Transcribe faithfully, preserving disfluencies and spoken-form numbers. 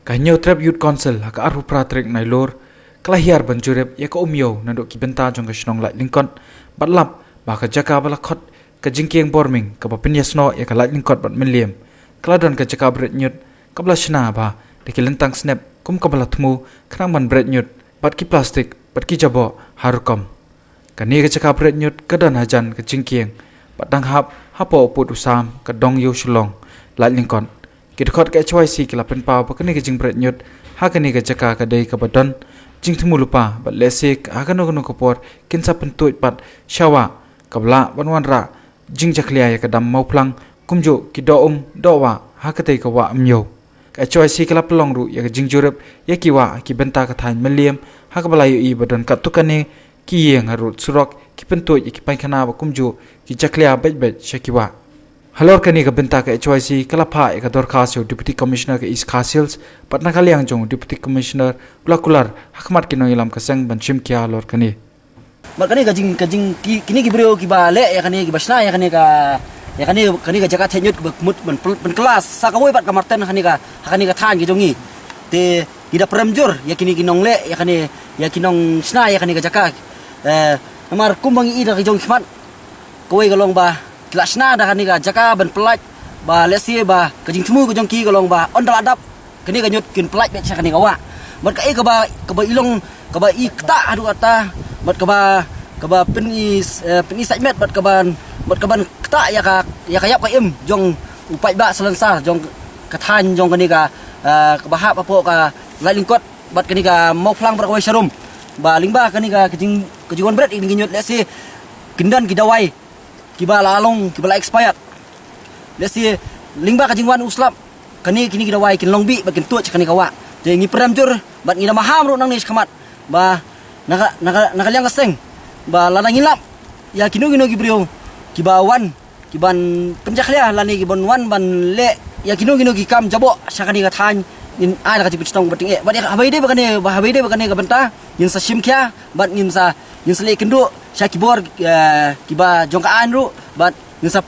Ka Hynñiewtrep Youth Council ha ka arphew phra tarik Nailur ka la hiar ban jurip ïa ka umïew naduh ki bynta jong ka shnong Laitlyngkot bad lap ba ka jaka ba la khot ka jingkieng borming kaba pynïasnoh ïa ka Laitlyngkot bad Mylliem ka la don ka jaka bret ñiut kaba la shna bha da ki lyntang snep kum kaba la thmu khnang ban bret ñiut bad ki plastik bad ki jaboh ha rukom. Kane ka jaka bret ñiut ka don hajan ka jingkieng bad dang hap hapoh u pud u sam ka Dong Ïew Shillong, Laitlyngkot. Ki dkhot ka H Y C ki la pynpaw ba kane ka jingbret ñiut ha kane ka jaka ka dei kaba don jingthmu lypa bad lehse ha kano kano ka por kin sa pyntuid pat sha wah kaba lah ban wanrah jingjakhlia ïa ka dam Mawphlang kumjuh ki doh um doh wah ha katei ka wah Umïew. Ka H Y C ka la pynlong ruh ïa ka jingjurip ïa ki wah ha ki bynta ka thaiñ Mylliem ha kaba la ïohi ba don katto katne ki ïing ha rud surok ki pyntuid ïa ki painkhana ba kumjuh ki jakhlia beit beit sha ki wah. Halor kane ka bynta ka H Y C ka la phah ïa ka dorkhas sha u Deputy Commissioner ka East Khasi Hills bad na ka liang jong u Deputy Commissioner u la kular ha khmat ki nongïalam ka seng ban shim khia halor kane. Bad kane ka jing ka jing ki, kine ki briew kiba leh ïa kane, kiba shna ïa kane ka, ïa kane, kane ka jaka theh ñiut kiba mut ban pl- ban klas sa kawei bad ka Marten ha kane ka, ha kane ka thaiñ ka jong ngi. Te ngi da prem jur ïa kine ki nongleh ïa kane, ïa ki nongshna ïa kane ka jaka. Eh, namar kumba ngi i da ka jong khmat, kawei ka long ba ki la shna da kane ka jaka ban pyllait ba lehse ba ka jingthmu ka jong ki ka long ba ynda la dap kane ka ñiut kin pyllait beit sha kane ka wah. Bad kaei kaba, kaba i long, kaba i ktah haduh katta bad kaba, kaba pyni, eh, pyni sait met bad kaba, bad kaban ktah ïa ka, ïa ka ïap ka im jong u paidbah salonsar jong ka thaiñ jong kane ka, eh, kaba hap hapoh ka Laitlyngkot bad kane ka Mawphlang bad kawei sharum. Ba lyngba kane ka, ka jing, ka jingwan bret ïa kine ki ñiut lehse kin don ki dawai kiba la long, kiba la expired. Lehse lyngba ka jingwan u slap, kane, kine ki dawai kin long bih bad kin tuid sha kane ka wah. Te ngi prem jur bad ngi da maham ruh nangne shakhmat ba na ka, na ka, na ka liang ka seng ba lada ngi lap ïa kino kino ki briew kiba wan, kiban pynjakhlia lane kiban wan ban leh ïa kino kino ki kam jaboh sha kane ka thaiñ, ngin ai da ka jingpynshitom kaba tyngeh. Bad ïa haba ïadei bad kane, ba haba ïadei bad kane ka bynta ngin sa shim khia bad ngin sa, ngin sa leh kynduh sha ki bor, eh, kiba jong ka aiñ ruh bad ngin sa